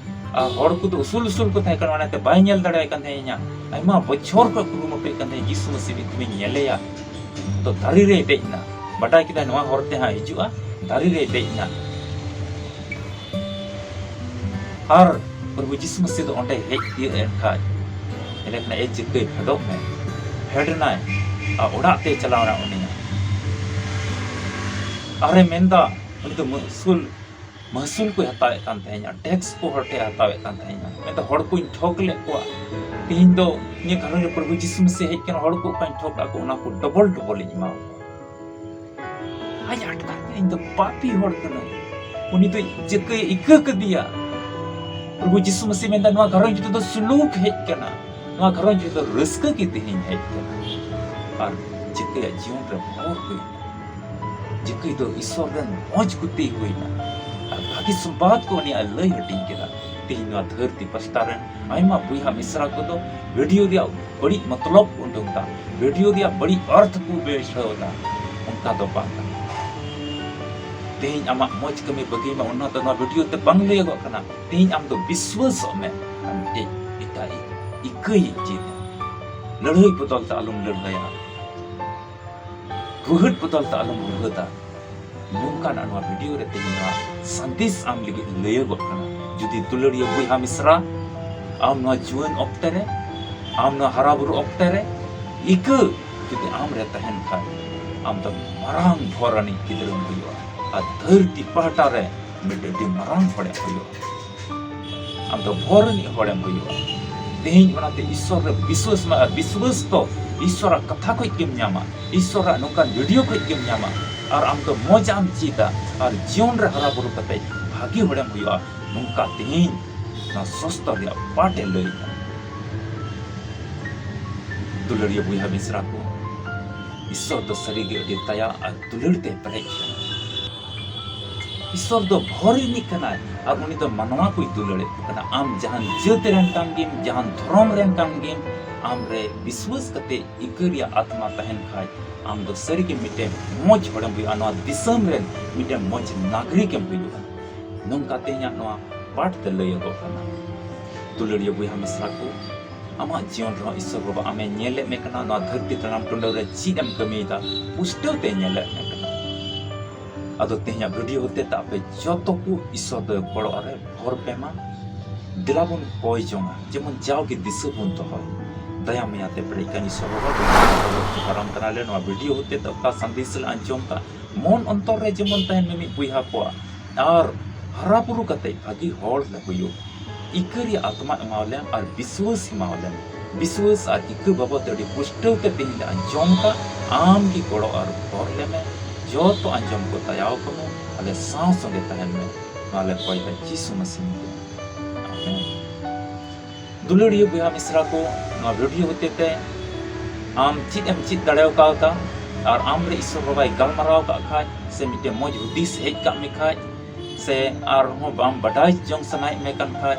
ᱟᱨ ᱦᱚᱲ ᱠᱚᱫᱚ ᱩᱥᱩᱞ ᱩᱥᱩᱞ ᱠᱚ ᱛᱟᱦᱮᱸ ᱠᱟᱱᱟ, ᱚᱱᱟᱛᱮ ᱵᱟᱭ ᱧᱮᱞ ᱫᱟᱲᱮᱭᱟᱭ ᱠᱟᱱ ᱛᱟᱦᱮᱸᱱᱟ᱾ ᱟᱭᱢᱟ ᱵᱚᱪᱷᱚᱨ ᱠᱷᱚᱱ ᱠᱩᱨᱩᱢᱩᱴᱩᱭᱮᱫ ᱠᱟᱱ ᱛᱟᱦᱮᱸᱱᱟ, ᱡᱤᱥᱩ ᱢᱟᱹᱥᱤ ᱢᱤᱫ ᱫᱷᱟᱣᱤᱧ ᱧᱮᱞᱮᱭᱟ᱾ ᱛᱚ ᱫᱟᱨᱮ ᱨᱮᱭ ᱫᱮᱡ ᱮᱱᱟ᱾ ᱵᱟᱰᱟᱭ ᱠᱮᱫᱟᱭ ᱱᱚᱣᱟ ᱦᱚᱨ ᱛᱮ ᱦᱟᱸᱜ ᱦᱤᱡᱩᱜᱼᱟ, ᱫᱟᱨᱮ ᱨᱮᱭ ᱫᱮᱡ ᱮᱱᱟ᱾ ᱟᱨ ᱯᱨᱚᱵᱷᱩ ᱡᱤᱥᱩ ᱢᱟᱹᱥᱤ ᱫᱚ ᱚᱸᱰᱮ ᱦᱮᱡ ᱛᱤᱭᱟᱹᱜ ᱮᱱ ᱠᱷᱟᱡ, ᱮᱸᱰᱮᱠᱷᱟᱱ, "ᱮ ᱡᱟᱹᱠᱟᱹᱭ, ᱯᱷᱮᱰᱚᱜ ᱢᱮ᱾" ᱯᱷᱮᱰ ᱮᱱᱟᱭ ᱟᱨ ᱚᱲᱟᱜ ᱛᱮ ᱪᱟᱞᱟᱣ ᱮᱱᱟ ᱩᱱᱤᱭᱟᱜ᱾ ᱟᱨᱮ ᱢᱮᱱᱫᱟ, ᱩᱱᱤ ᱫᱚ ᱢᱟᱹᱥᱩᱞ, ᱢᱟᱹᱥᱩᱞ ᱠᱚᱭ ᱦᱟᱛᱟᱣᱮᱫ ᱠᱟᱱ ᱛᱟᱦᱮᱸᱧᱟ, ᱴᱮᱠᱥ ᱠᱚ ᱦᱚᱲ ᱴᱷᱮᱱ ᱦᱟᱛᱟᱣᱮᱫ ᱠᱟᱱ ᱛᱟᱦᱮᱸᱧᱟ᱾ ᱢᱮᱱᱫᱟ, "ᱦᱚᱲ ᱠᱚᱧ ᱴᱷᱚᱠ ᱞᱮᱫ ᱠᱚᱣᱟ, ᱛᱮᱦᱮᱧ ᱫᱚ ᱤᱧᱟᱹᱜ ᱜᱷᱟᱨᱚᱸᱡᱽ ᱨᱮ ᱯᱨᱚᱵᱷᱩ ᱡᱤᱥᱩ ᱢᱟᱹᱥᱤ ᱦᱮᱡ ᱠᱟᱱᱟ, ᱦᱚᱲ ᱠᱚ ᱚᱠᱟᱧ ᱴᱷᱚᱠ ᱞᱮᱫ ᱠᱚ, ᱚᱱᱟ ᱠᱚ ᱰᱚᱵᱚᱞ ᱰᱚᱵᱚᱞ ᱤᱧ ᱮᱢᱟ ᱠᱚᱣᱟ᱾" ᱟᱡ ᱟᱴᱠᱟᱨ ᱠᱮᱫᱟ, "ᱤᱧ ᱫᱚ ᱯᱟᱯᱤ ᱦᱚᱲ ᱠᱟᱹᱱᱟᱹᱧ᱾" ᱩᱱᱤ ᱫᱚ ᱡᱟᱹᱠᱟᱹᱭ ᱤᱠᱟᱹ ᱠᱮᱫᱮᱭᱟ᱾ ᱯᱨᱚᱵᱷᱩ ᱡᱤᱥᱩ ᱢᱟᱹᱥᱤ ᱢᱮᱱᱫᱟ, "ᱱᱚᱣᱟ ᱜᱷᱟᱨᱚᱸᱡᱽ ᱨᱮᱫᱚ ᱥᱩᱞᱩᱠ ᱦᱮᱡ ᱠᱟᱱᱟ, ᱱᱚᱣᱟ ᱜᱷᱟᱨᱚᱸᱡᱽ ᱨᱮᱫᱚ ᱨᱟᱹᱥᱠᱟᱹ ᱜᱮ ᱛᱮᱦᱮᱧ ᱦᱮᱡ ᱠᱟᱱᱟ᱾" ᱟᱨ ᱡᱟᱹᱠᱟᱹᱭᱟᱜ ᱡᱤᱭᱚᱱ ᱨᱮ ᱵᱷᱚᱨ ᱦᱩᱭᱱᱟ᱾ ᱡᱟᱹᱠᱟᱹᱭ ᱫᱚ ᱤᱥᱚᱨ ᱨᱮᱱ ᱢᱚᱡᱽ ᱜᱩᱛᱤ ᱦᱩᱭᱱᱟ ᱟᱨ ᱵᱷᱟᱹᱜᱤ ᱥᱚᱢᱵᱟᱫ ᱠᱚ ᱩᱱᱤᱭᱟᱜ ᱞᱟᱹᱭ ᱦᱟᱹᱴᱤᱧ ᱠᱮᱫᱟ᱾ ᱛᱮᱦᱮᱧ ᱱᱚᱣᱟ ᱫᱷᱟᱹᱨᱛᱤ ᱯᱟᱥᱴᱟ ᱨᱮᱱ ᱟᱭᱢᱟ ᱵᱚᱭᱦᱟ ᱢᱤᱥᱨᱟ ᱠᱚᱫᱚ ᱵᱷᱤᱰᱤᱭᱳ ᱨᱮᱭᱟᱜ ᱵᱟᱹᱲᱤᱡ ᱢᱚᱛᱞᱚᱵ ᱠᱚ ᱩᱰᱩᱝ ᱮᱫᱟ, ᱵᱷᱤᱰᱤᱭᱳ ᱨᱮᱭᱟᱜ ᱵᱟᱹᱲᱤᱡ ᱚᱨᱛᱷ ᱠᱚ ᱵᱩᱡᱷᱟᱹᱣ ᱮᱫᱟ᱾ ᱚᱱᱠᱟ ᱫᱚ ᱵᱟᱝ ᱠᱟᱱᱟ᱾ ᱛᱮᱦᱮᱧ ᱟᱢᱟᱜ ᱢᱚᱡᱽ ᱠᱟᱹᱢᱤ ᱵᱟᱹᱜᱤ ᱢᱮ, ᱚᱱᱟ ᱫᱚ ᱱᱚᱣᱟ ᱵᱷᱤᱰᱤᱭᱳ ᱛᱮ ᱵᱟᱝ ᱞᱟᱹᱭᱟᱜᱚᱜ ᱠᱟᱱᱟ᱾ ᱛᱮᱦᱮᱧ ᱟᱢ ᱫᱚ ᱵᱤᱥᱣᱟᱹᱥᱚᱜ ᱢᱮ, ᱟᱢ ᱢᱤᱫᱴᱮᱡ ᱮᱴᱟᱜ ᱤᱠᱟᱹᱭᱤᱡ ᱪᱮᱫ ᱞᱟᱹᱲᱦᱟᱹᱭ ᱵᱚᱫᱚᱞ ᱛᱮ ᱟᱞᱚᱢ ᱞᱟᱹᱲᱦᱟᱹᱭᱟ᱾ ᱨᱩᱦᱮᱫ ᱵᱚᱫᱚᱞ ᱛᱮ ᱟᱞᱚᱢ ᱨᱩᱦᱮᱫᱟ᱾ ᱱᱚᱝᱠᱟᱱᱟᱜ ᱱᱚᱣᱟ ᱵᱷᱤᱰᱤᱭᱳ ᱨᱮ ᱛᱮᱦᱮᱧ ᱱᱚᱣᱟ ᱥᱟᱸᱫᱮᱥ ᱟᱢ ᱞᱟᱹᱜᱤᱫ ᱞᱟᱹᱭᱟᱹᱜᱚᱜ ᱠᱟᱱᱟ᱾ ᱡᱩᱫᱤ ᱫᱩᱞᱟᱹᱲᱤᱭᱟᱹ ᱵᱚᱭᱦᱟ ᱢᱤᱥᱨᱟ, ᱟᱢ ᱱᱚᱣᱟ ᱡᱩᱣᱟᱹᱱ ᱚᱠᱛᱮ ᱨᱮ, ᱟᱢ ᱱᱚᱣᱟ ᱦᱟᱨᱟ ᱵᱩᱨᱩ ᱚᱠᱛᱮ ᱨᱮ ᱤᱠᱟᱹ ᱡᱩᱫᱤ ᱟᱢ ᱨᱮ ᱛᱟᱦᱮᱱ ᱠᱷᱟᱱ, ᱟᱢ ᱫᱚ ᱢᱟᱨᱟᱝ ᱵᱷᱚᱨ ᱟᱹᱱᱤᱡ ᱜᱤᱫᱽᱨᱟᱹᱢ ᱦᱩᱭᱩᱜᱼᱟ ᱟᱨ ᱫᱷᱟᱹᱨᱛᱤ ᱯᱟᱦᱴᱟ ᱨᱮ ᱢᱤᱫᱴᱮᱱ ᱟᱹᱰᱤ ᱢᱟᱨᱟᱝ ᱦᱚᱲᱮᱢ ᱦᱩᱭᱩᱜᱼᱟ᱾ ᱟᱢ ᱫᱚ ᱵᱷᱚᱨ ᱨᱤᱱᱤᱡ ᱦᱚᱲᱮᱢ ᱦᱩᱭᱩᱜᱼᱟ᱾ ᱛᱮᱦᱮᱧ ᱚᱱᱟᱛᱮ ᱤᱥᱥᱚᱨ ᱨᱮ ᱵᱤᱥᱣᱟᱹᱥ ᱢᱮ, ᱟᱨ ᱵᱤᱥᱣᱟᱹᱥ ᱫᱚ ᱤᱥᱥᱚᱨᱟᱜ ᱠᱟᱛᱷᱟ ᱠᱷᱚᱡ ᱜᱮᱢ ᱧᱟᱢᱟ, ᱤᱥᱥᱚᱨᱟᱜ ᱱᱚᱝᱠᱟᱱ ᱵᱷᱤᱰᱤᱭᱳ ᱠᱷᱚᱡ ᱜᱮᱢ ᱧᱟᱢᱟ᱾ ᱟᱨ ᱟᱢ ᱫᱚ ᱢᱚᱡᱽ ᱟᱜ ᱮᱢ ᱪᱮᱫᱟ, ᱟᱨ ᱡᱤᱭᱚᱱ ᱨᱮ ᱦᱟᱨᱟ ᱵᱩᱨᱩ ᱠᱟᱛᱮ ᱵᱷᱟᱹᱜᱤ ᱦᱚᱲᱮᱢ ᱦᱩᱭᱩᱜᱼᱟ᱾ ᱱᱚᱝᱠᱟ ᱛᱮᱦᱮᱧ ᱱᱚᱣᱟ ᱥᱚᱥᱛᱚ ᱨᱮᱭᱟᱜ ᱯᱟᱴ ᱮ ᱞᱟᱹᱭ ᱮᱫᱟ᱾ ᱫᱩᱞᱟᱹᱲᱤᱭᱟᱹ ᱵᱚᱭᱦᱟ ᱢᱤᱥᱨᱟ ᱠᱚ, ᱤᱥᱥᱚᱨ ᱫᱚ ᱥᱟᱹᱨᱤᱜᱮ ᱟᱹᱰᱤ ᱫᱟᱭᱟ ᱟᱨ ᱫᱩᱞᱟᱹᱲ ᱛᱮ ᱯᱮᱨᱮᱡ ᱠᱟᱱᱟ᱾ ᱤᱥᱥᱚᱨ ᱫᱚ ᱵᱷᱚᱨ ᱨᱤᱱᱤᱡ ᱠᱟᱱᱟᱭ ᱟᱨ ᱩᱱᱤ ᱫᱚ ᱢᱟᱱᱣᱟ ᱠᱚᱭ ᱫᱩᱞᱟᱹᱲᱮᱫ ᱠᱚ ᱠᱟᱱᱟ᱾ ᱟᱢ ᱡᱟᱦᱟᱱ ᱡᱟᱹᱛ ᱨᱮᱱ ᱠᱟᱱ ᱜᱮᱢ, ᱡᱟᱦᱟᱱ ᱫᱷᱚᱨᱚᱢ ᱨᱮᱱ ᱠᱟᱱ ᱜᱮᱢ, ᱟᱢ ᱨᱮ ᱵᱤᱥᱣᱟᱹᱥ ᱠᱟᱛᱮ ᱤᱠᱟᱹ ᱨᱮᱭᱟᱜ ᱟᱛᱢᱟ ᱛᱟᱦᱮᱱ ᱠᱷᱟᱡ, ᱟᱢ ᱫᱚ ᱥᱟᱹᱨᱤᱜᱮ ᱢᱤᱫᱴᱮᱱ ᱢᱚᱡᱽ ᱦᱚᱲᱮᱢ ᱦᱩᱭᱩᱜᱼᱟ, ᱱᱚᱣᱟ ᱫᱤᱥᱚᱢ ᱨᱮᱱ ᱢᱤᱫᱴᱮᱱ ᱢᱚᱡᱽ ᱱᱟᱜᱚᱨᱤᱠ ᱮᱢ ᱦᱩᱭᱩᱜᱼᱟ᱾ ᱱᱚᱝᱠᱟ ᱛᱮᱦᱮᱧᱟᱜ ᱱᱚᱣᱟ ᱯᱟᱴ ᱛᱮ ᱞᱟᱹᱭᱟᱹᱜᱚᱜ ᱠᱟᱱᱟ᱾ ᱫᱩᱞᱟᱹᱲᱤᱭᱟᱹ ᱵᱚᱭᱦᱟ ᱢᱤᱥᱨᱟ ᱠᱚ, ᱟᱢᱟᱜ ᱡᱤᱭᱚᱱ ᱨᱮᱦᱚᱸ ᱤᱥᱥᱚᱨ ᱵᱟᱵᱟ ᱟᱢᱮ ᱧᱮᱞᱮᱫ ᱢᱮ ᱠᱟᱱᱟ, ᱱᱚᱣᱟ ᱫᱷᱟᱹᱨᱛᱤ ᱛᱟᱲᱟᱢ ᱴᱩᱰᱟᱹ ᱨᱮ ᱪᱮᱫ ᱮᱢ ᱠᱟᱹᱢᱤᱭᱮᱫᱟ, ᱯᱩᱥᱴᱟᱹᱣ ᱛᱮ ᱧᱮᱞᱮᱫ ᱢᱮ ᱠᱟᱱᱟ᱾ ᱟᱫᱚ ᱛᱮᱦᱮᱧᱟᱜ ᱵᱷᱤᱰᱤᱭᱳ ᱦᱚᱛᱮ ᱛᱮ ᱟᱯᱮ ᱡᱚᱛᱚ ᱠᱚ ᱤᱥᱚᱨ ᱫᱚ ᱜᱚᱲᱚ ᱟᱨᱮ ᱵᱷᱚᱨ ᱯᱮ ᱢᱟ᱾ ᱫᱮᱞᱟ ᱵᱚᱱ ᱠᱚᱭ ᱡᱚᱝᱟ, ᱡᱮᱢᱚᱱ ᱡᱟᱣᱜᱮ ᱫᱤᱥᱟᱹ ᱵᱚᱱ ᱫᱚᱦᱚᱭ᱾ ᱫᱟᱭᱟ ᱢᱟᱭᱟ ᱛᱮ ᱯᱮᱨᱮᱡ ᱠᱟᱱ ᱤᱥᱚᱨ ᱵᱟᱵᱟ, ᱫᱩᱞᱟᱹᱲ ᱠᱟᱨᱟᱢ ᱠᱟᱱᱟᱞᱮ᱾ ᱱᱚᱣᱟ ᱵᱷᱤᱰᱤᱭᱳ ᱦᱚᱛᱮ ᱛᱮ ᱚᱠᱟ ᱥᱟᱸᱫᱮᱥ ᱞᱮ ᱟᱸᱡᱚᱢ ᱠᱟᱜ, ᱢᱚᱱ ᱚᱱᱛᱚᱨ ᱨᱮ ᱡᱮᱢᱚᱱ ᱛᱟᱦᱮᱱ ᱢᱤᱢᱤᱫ ᱵᱚᱭᱦᱟ ᱠᱚᱣᱟᱜ, ᱟᱨ ᱦᱟᱨᱟ ᱵᱩᱨᱩ ᱠᱟᱛᱮ ᱵᱷᱟᱹᱜᱤ ᱦᱚᱲ ᱞᱮ ᱦᱩᱭᱩᱜ᱾ ᱤᱠᱟᱹ ᱨᱮᱭᱟᱜ ᱟᱛᱢᱟ ᱮᱢᱟᱣ ᱞᱮᱢ ᱟᱨ ᱵᱤᱥᱣᱟᱹᱥ ᱮᱢᱟᱣ ᱞᱮᱢ᱾ ᱵᱤᱥᱣᱟᱹᱥ ᱟᱨ ᱤᱠᱟᱹ ᱵᱟᱵᱚᱫ ᱛᱮ ᱟᱹᱰᱤ ᱯᱩᱥᱴᱟᱹᱣ ᱛᱮ ᱛᱮᱦᱮᱧ ᱞᱮ ᱟᱸᱡᱚᱢ ᱠᱟᱜ, ᱟᱢ ᱜᱮ ᱜᱚᱲᱚ ᱟᱨ ᱵᱷᱚᱨ ᱞᱮᱢᱮ᱾ ᱡᱚᱛᱚ ᱟᱸᱡᱚᱢ ᱠᱚ ᱛᱟᱭᱟᱣ ᱠᱚᱢᱮ, ᱟᱞᱮ ᱥᱟᱶ ᱥᱚᱸᱜᱮ ᱛᱟᱦᱮᱱ ᱢᱮ᱾ ᱱᱚᱣᱟ ᱞᱮ ᱠᱚᱭ ᱫᱟ ᱡᱤᱥᱩ ᱢᱟᱹᱥᱤ ᱧᱩᱛᱩᱢ᱾ ᱟᱢᱮᱱ᱾ ᱫᱩᱞᱟᱹᱲᱤᱭᱟᱹ ᱵᱚᱭᱦᱟ ᱢᱤᱥᱨᱟ ᱠᱚ, ᱱᱚᱣᱟ ᱵᱷᱤᱰᱤᱭᱳ ᱦᱚᱛᱮ ᱛᱮ ᱟᱢ ᱪᱮᱫ ᱮᱢ ᱪᱮᱫ ᱫᱟᱲᱮ ᱠᱟᱣᱫᱟ, ᱟᱨ ᱟᱢ ᱨᱮ ᱤᱥᱚᱨ ᱵᱟᱵᱟᱭ ᱜᱟᱞᱢᱟᱨᱟᱣ ᱠᱟᱜ ᱠᱷᱟᱡ, ᱥᱮ ᱢᱤᱫᱴᱮᱱ ᱢᱚᱡᱽ ᱦᱩᱫᱤᱥ ᱦᱮᱡ ᱠᱟᱜ ᱢᱮ ᱠᱷᱟᱡ, ᱥᱮ ᱟᱨᱦᱚᱸ ᱵᱟᱢ ᱵᱟᱰᱟᱭ ᱡᱚᱝ ᱥᱟᱱᱟᱭᱮᱫ ᱢᱮ ᱠᱟᱱ ᱠᱷᱟᱡ,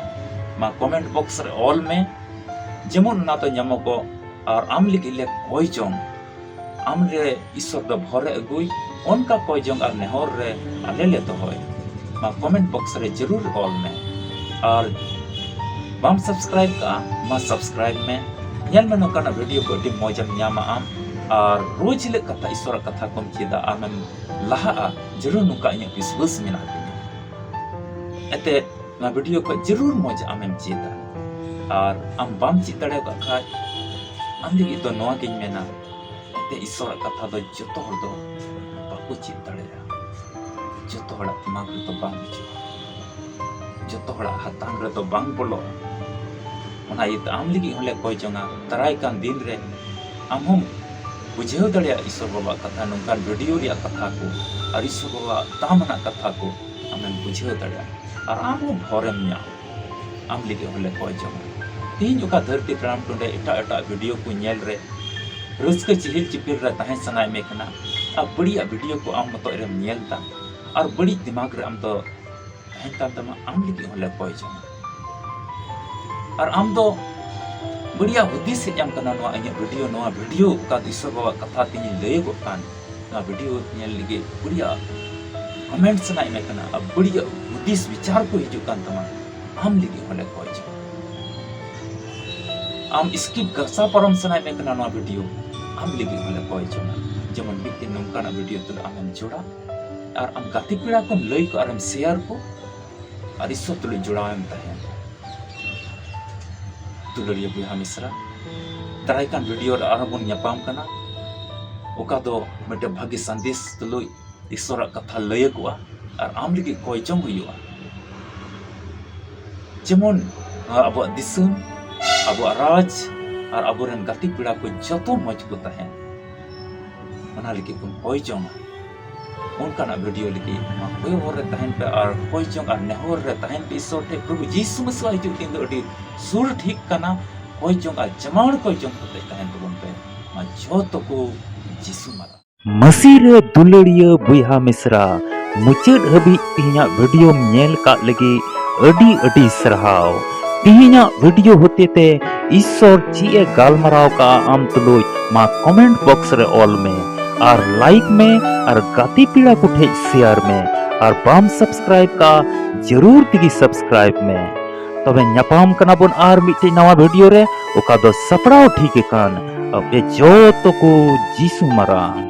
ᱢᱟ ᱠᱚᱢᱮᱱᱴ ᱵᱚᱠᱥ ᱨᱮ ᱚᱞ ᱢᱮ, ᱡᱮᱢᱚᱱ ᱚᱱᱟ ᱫᱚ ᱧᱟᱢᱚᱜᱚᱜ᱾ ᱟᱨ ᱟᱢ ᱞᱟᱹᱜᱤᱫ ᱞᱮ ᱠᱚᱭ ᱡᱚᱝ, ᱟᱢ ᱨᱮ ᱤᱥᱚᱨ ᱫᱚ ᱵᱷᱚᱨᱮ ᱟᱹᱜᱩᱭ, ᱚᱱᱠᱟ ᱠᱚᱭ ᱡᱚᱝ ᱟᱨ ᱱᱮᱦᱚᱨ ᱨᱮ ᱟᱞᱮ ᱞᱮ ᱫᱚᱦᱚᱭ᱾ ᱢᱟ ᱠᱚᱢᱮᱱᱴ ᱵᱚᱠᱥ ᱨᱮ ᱡᱟᱹᱨᱩᱲ ᱚᱞ ᱢᱮ᱾ ᱟᱨ ᱵᱟᱢ ᱥᱟᱵᱥᱠᱨᱟᱭᱤᱵ ᱠᱟᱜᱼᱟ, ᱢᱟ ᱥᱟᱵᱥᱠᱨᱟᱭᱤᱵ ᱢᱮ᱾ ᱧᱮᱞ ᱢᱮ, ᱱᱚᱝᱠᱟᱱᱟᱜ ᱵᱷᱤᱰᱤᱭᱳ ᱠᱚ ᱟᱹᱰᱤ ᱢᱚᱡᱽ ᱮᱢ ᱧᱟᱢᱟ ᱟᱢ᱾ ᱟᱨ ᱨᱳᱡᱽ ᱦᱤᱞᱳᱜ ᱠᱟᱛᱷᱟ, ᱤᱥᱚᱨᱟᱜ ᱠᱟᱛᱷᱟ ᱠᱚᱢ ᱪᱮᱫᱟ, ᱟᱢᱮᱢ ᱞᱟᱦᱟᱜᱼᱟ, ᱡᱟᱹᱨᱩᱲ ᱱᱚᱝᱠᱟ ᱤᱧᱟᱹᱜ ᱵᱤᱥᱣᱟᱹᱥ ᱢᱮᱱᱟᱜ ᱛᱤᱧᱟᱹ᱾ ᱮᱱᱛᱮᱫ ᱱᱚᱣᱟ ᱵᱷᱤᱰᱤᱭᱳ ᱠᱷᱚᱡ ᱡᱟᱹᱨᱩᱲ ᱢᱚᱡᱽ ᱟᱢᱮᱢ ᱪᱮᱫᱟ᱾ ᱟᱨ ᱟᱢ ᱵᱟᱢ ᱪᱮᱫ ᱫᱟᱲᱮ ᱟᱠᱟᱫ ᱠᱷᱟᱡ, ᱟᱢ ᱞᱟᱹᱜᱤᱫ ᱫᱚ ᱱᱚᱣᱟ ᱜᱤᱧ ᱢᱮᱱᱟ, ᱮᱱᱛᱮ ᱤᱥᱚᱨᱟᱜ ᱠᱟᱛᱷᱟ ᱫᱚ ᱡᱚᱛᱚ ᱦᱚᱲ ᱫᱚ ᱵᱟᱠᱚ ᱪᱮᱫ ᱫᱟᱲᱮᱭᱟᱜᱼᱟ᱾ ᱡᱚᱛᱚ ᱦᱚᱲᱟᱜ ᱫᱤᱢᱟᱜᱽ ᱨᱮᱫᱚ ᱵᱟᱝ ᱦᱤᱡᱩᱜᱼᱟ, ᱡᱚᱛᱚ ᱦᱚᱲᱟᱜ ᱦᱟᱛᱟᱝ ᱨᱮᱫᱚ ᱵᱟᱝ ᱵᱚᱞᱚᱜᱼᱟ᱾ ᱚᱱᱟ ᱤᱭᱟᱹᱛᱮ ᱟᱢ ᱞᱟᱹᱜᱤᱫ ᱦᱚᱸᱞᱮ ᱠᱚᱭ ᱡᱚᱝᱟ, ᱫᱟᱨᱟᱭ ᱠᱟᱱ ᱫᱤᱱ ᱨᱮ ᱟᱢ ᱦᱚᱸᱢ ᱵᱩᱡᱷᱟᱹᱣ ᱫᱟᱲᱮᱭᱟᱜᱼᱟ ᱤᱥᱚᱨ ᱵᱟᱵᱟᱣᱟᱜ ᱠᱟᱛᱷᱟ, ᱱᱚᱝᱠᱟᱱ ᱵᱷᱤᱰᱤᱭᱳ ᱨᱮᱭᱟᱜ ᱠᱟᱛᱷᱟ ᱠᱚ, ᱟᱨ ᱤᱥᱚᱨ ᱵᱟᱵᱟᱣᱟᱜ ᱫᱟᱢ ᱟᱱᱟᱜ ᱠᱟᱛᱷᱟ ᱠᱚ ᱟᱢᱮᱢ ᱵᱩᱡᱷᱟᱹᱣ ᱫᱟᱲᱮᱭᱟᱜᱼᱟ, ᱟᱨ ᱟᱢ ᱦᱚᱸ ᱵᱷᱚᱨᱮᱢ ᱧᱟᱢ᱾ ᱟᱢ ᱞᱟᱹᱜᱤᱫ ᱦᱚᱸᱞᱮ ᱠᱚᱭ ᱡᱚᱝᱟ᱾ ᱛᱮᱦᱮᱧ ᱚᱠᱟ ᱫᱷᱟᱹᱨᱛᱤ ᱛᱟᱲᱟᱢ ᱴᱩᱰᱮ ᱮᱴᱟᱜ ᱮᱴᱟᱜ ᱵᱷᱤᱰᱤᱭᱳ ᱠᱚ ᱧᱮᱞ ᱨᱮ ᱨᱟᱹᱥᱠᱟᱹ ᱪᱤᱦᱤᱞ ᱪᱤᱯᱤᱞ ᱨᱮ ᱛᱟᱦᱮᱸ ᱥᱟᱱᱟᱭᱮᱫ ᱢᱮ ᱠᱟᱱᱟ, ᱟᱨ ᱵᱟᱹᱲᱤᱡᱟᱜ ᱵᱷᱤᱰᱤᱭᱳ ᱠᱚ ᱟᱢ ᱢᱚᱛᱚᱡ ᱨᱮᱢ ᱧᱮᱞ ᱫᱟ, ᱟᱨ ᱵᱟᱹᱲᱤᱡ ᱫᱤᱢᱟᱜᱽ ᱨᱮ ᱟᱢ ᱫᱚ ᱛᱟᱦᱮᱱ ᱠᱟᱱ ᱛᱟᱢᱟ, ᱟᱢ ᱞᱟᱹᱜᱤᱫ ᱦᱚᱸᱞᱮ ᱠᱚᱭ ᱡᱚᱝᱟ᱾ ᱟᱨ ᱟᱢ ᱫᱚ ᱵᱟᱹᱲᱤᱡᱟᱜ ᱦᱩᱫᱤᱥ ᱦᱮᱡ ᱟᱢ ᱠᱟᱱᱟ, ᱱᱚᱣᱟ ᱤᱧᱟᱹᱜ ᱵᱷᱤᱰᱤᱭᱳ, ᱱᱚᱣᱟ ᱵᱷᱤᱰᱤᱭᱳ ᱚᱠᱟ ᱤᱥᱚᱨ ᱵᱟᱵᱟᱣᱟᱜ ᱠᱟᱛᱷᱟ ᱛᱮᱦᱮᱧ ᱞᱟᱹᱭᱟᱹᱜᱚᱜ ᱠᱟᱱ, ᱱᱚᱣᱟ ᱵᱷᱤᱰᱤᱭᱳ ᱧᱮᱞ ᱞᱟᱹᱜᱤᱫ ᱵᱟᱹᱲᱤᱡᱟᱜ ᱠᱚᱢᱮᱱᱴ ᱥᱟᱱᱟᱭᱮᱫ ᱢᱮ ᱠᱟᱱᱟ, ᱟᱨ ᱵᱟᱹᱲᱤᱡᱟᱜ ᱦᱩᱫᱤᱥ ᱵᱤᱪᱟᱨ ᱠᱚ ᱦᱤᱡᱩᱜ ᱠᱟᱱ ᱛᱟᱢᱟ, ᱟᱢ ᱞᱟᱹᱜᱤᱫ ᱦᱚᱸᱞᱮ ᱠᱚᱭ ᱡᱚᱝᱟ᱾ ᱟᱢ ᱥᱠᱤᱯ ᱜᱷᱟᱥᱟᱣ ᱯᱟᱨᱚᱢ ᱥᱟᱱᱟᱭᱮᱫ ᱢᱮ ᱠᱟᱱᱟ ᱱᱚᱣᱟ ᱵᱷᱤᱰᱤᱭᱳ, ᱟᱢ ᱞᱟᱹᱜᱤᱫ ᱦᱚᱸᱞᱮ ᱠᱚᱭ ᱡᱚᱝᱟ᱾ ᱡᱮᱢᱚᱱ ᱢᱤᱫ ᱫᱤᱱ ᱱᱚᱝᱠᱟᱱᱟᱜ ᱵᱷᱤᱰᱤᱭᱳ ᱛᱩᱞᱟᱹᱣ ᱟᱢᱮᱢ ᱡᱚᱲᱟ, ᱟᱨ ᱟᱢ ᱜᱟᱛᱮ ᱯᱮᱲᱟ ᱠᱚᱢ ᱞᱟᱹᱭ ᱠᱚ ᱟᱨᱮᱢ ᱥᱮᱭᱟᱨ ᱠᱚ, ᱟᱨ ᱤᱥᱥᱚᱨ ᱛᱩᱞᱩᱡ ᱡᱚᱲᱟᱣᱮᱢ ᱛᱟᱦᱮᱱ᱾ ᱫᱩᱞᱟᱹᱲᱤᱭᱟᱹ ᱵᱚᱭᱦᱟ ᱢᱤᱥᱨᱟ, ᱫᱟᱨᱟᱭ ᱠᱟᱱ ᱵᱷᱤᱰᱤᱭᱳ ᱨᱮ ᱟᱨᱦᱚᱸ ᱵᱚᱱ ᱧᱟᱯᱟᱢ ᱠᱟᱱᱟ, ᱚᱠᱟ ᱫᱚ ᱢᱤᱫᱴᱮᱱ ᱵᱷᱟᱹᱜᱤ ᱥᱟᱸᱫᱮᱥ ᱛᱩᱞᱩᱡ ᱤᱥᱥᱚᱨᱟᱜ ᱠᱟᱛᱷᱟ ᱞᱟᱹᱭᱟᱠᱚᱜᱼᱟ ᱟᱨ ᱟᱢ ᱞᱟᱹᱜᱤᱫ ᱠᱚᱭ ᱡᱚᱝ ᱦᱩᱭᱩᱜᱼᱟ᱾ ᱡᱮᱢᱚᱱ ᱱᱚᱣᱟ ᱟᱵᱚᱣᱟᱜ ᱫᱤᱥᱚᱢ, ᱟᱵᱚᱣᱟᱜ ᱨᱟᱡᱽ ᱟᱨ ᱟᱵᱚᱨᱮᱱ ᱜᱟᱛᱮ ᱯᱮᱲᱟ ᱠᱚ ᱡᱚᱛᱚ ᱢᱚᱡᱽ ᱠᱚ ᱛᱟᱦᱮᱱ, ᱚᱱᱟ ᱞᱟᱹᱜᱤᱫ ᱵᱚᱱ ᱠᱚᱭ ᱡᱚᱝᱟ᱾ ᱚᱱᱠᱟᱱᱟᱜ ᱵᱷᱤᱰᱤᱭᱳ ᱞᱟᱹᱜᱤᱫ ᱱᱚᱣᱟ ᱠᱚᱭᱚᱜ ᱦᱚᱨ ᱨᱮ ᱛᱟᱦᱮᱱ ᱯᱮ ᱟᱨ ᱠᱚᱭ ᱡᱚᱝ ᱟᱨ ᱱᱮᱦᱚᱨ ᱨᱮ ᱛᱟᱦᱮᱱ ᱯᱮ ᱤᱥᱥᱚᱨ ᱴᱷᱮᱱ, ᱯᱨᱚᱵᱷᱩ ᱡᱤᱥᱩ ᱢᱟᱥᱤᱦᱟᱜ ᱦᱤᱡᱩᱜ ᱫᱤᱱ ᱫᱚ ᱟᱹᱰᱤ ᱥᱩᱨ ᱴᱷᱤᱠ ᱠᱟᱱᱟ᱾ ᱠᱚᱭ ᱡᱚᱝ ᱟᱨ ᱡᱟᱢᱟᱲ ᱠᱚᱭ ᱡᱚᱝ ᱠᱟᱛᱮ ᱛᱟᱦᱮᱱ ᱛᱟᱵᱚᱱ ᱯᱮ᱾ ᱢᱟ ᱡᱚᱛᱚ ᱠᱚ ᱡᱤᱥᱩ ᱢᱟᱨᱟᱝ᱾ ᱢᱟᱹᱥᱤ ᱨᱮ ᱫᱩᱞᱟᱹᱲᱤᱭᱟᱹ ᱵᱚᱭᱦᱟ ᱢᱤᱥᱨᱟ, ᱢᱩᱪᱟᱹᱫ ᱦᱟᱹᱵᱤᱡ ᱛᱮᱦᱮᱧᱟᱜ ᱵᱷᱤᱰᱤᱭᱳᱢ ᱧᱮᱞ ᱠᱟᱜ ᱞᱟᱹᱜᱤᱫ ᱟᱹᱰᱤ ᱟᱹᱰᱤ ᱥᱟᱨᱦᱟᱣ᱾ ᱛᱮᱦᱮᱧᱟᱜ ᱵᱷᱤᱰᱤᱭᱳ ᱦᱚᱛᱮᱛᱮ ᱤᱥᱥᱚᱨ ᱪᱮᱫ ᱮ ᱜᱟᱞᱢᱟᱨᱟᱣ ᱠᱟᱜᱼᱟ ᱟᱢ ᱛᱩᱞᱩᱡ, ᱢᱟ ᱠᱚᱢᱮᱱᱴ ᱵᱚᱠᱥ ᱨᱮ ᱚᱞ ᱢᱮ ᱟᱨ ᱞᱟᱭᱤᱠ ᱢᱮ ᱟᱨ ᱜᱟᱛᱮ ᱯᱮᱲᱟ ᱠᱚ ᱴᱷᱮᱡ ᱥᱮᱭᱟᱨ ᱢᱮ ᱟᱨ ᱵᱟᱢ ᱥᱟᱵᱥᱠᱨᱟᱭᱤᱵ ᱠᱟᱜᱼᱟ, ᱡᱟᱹᱨᱩᱲ ᱛᱮᱜᱮ ᱥᱟᱵᱥᱠᱨᱟᱭᱤᱵ ᱢᱮ᱾ ᱛᱚᱵᱮ ᱧᱟᱯᱟᱢ ᱠᱟᱱᱟ ᱵᱚᱱ ᱟᱨ ᱢᱤᱫᱴᱮᱡ ᱱᱟᱣᱟ ᱵᱷᱤᱰᱤᱭᱳ ᱨᱮ, ᱚᱠᱟ ᱫᱚ ᱥᱟᱯᱲᱟᱣ ᱴᱷᱤᱠ ᱟᱠᱟᱱ᱾ ᱟᱯᱮ ᱡᱚᱛᱚ ᱠᱚ ᱡᱤᱥᱩ ᱢᱟᱨᱟᱝ᱾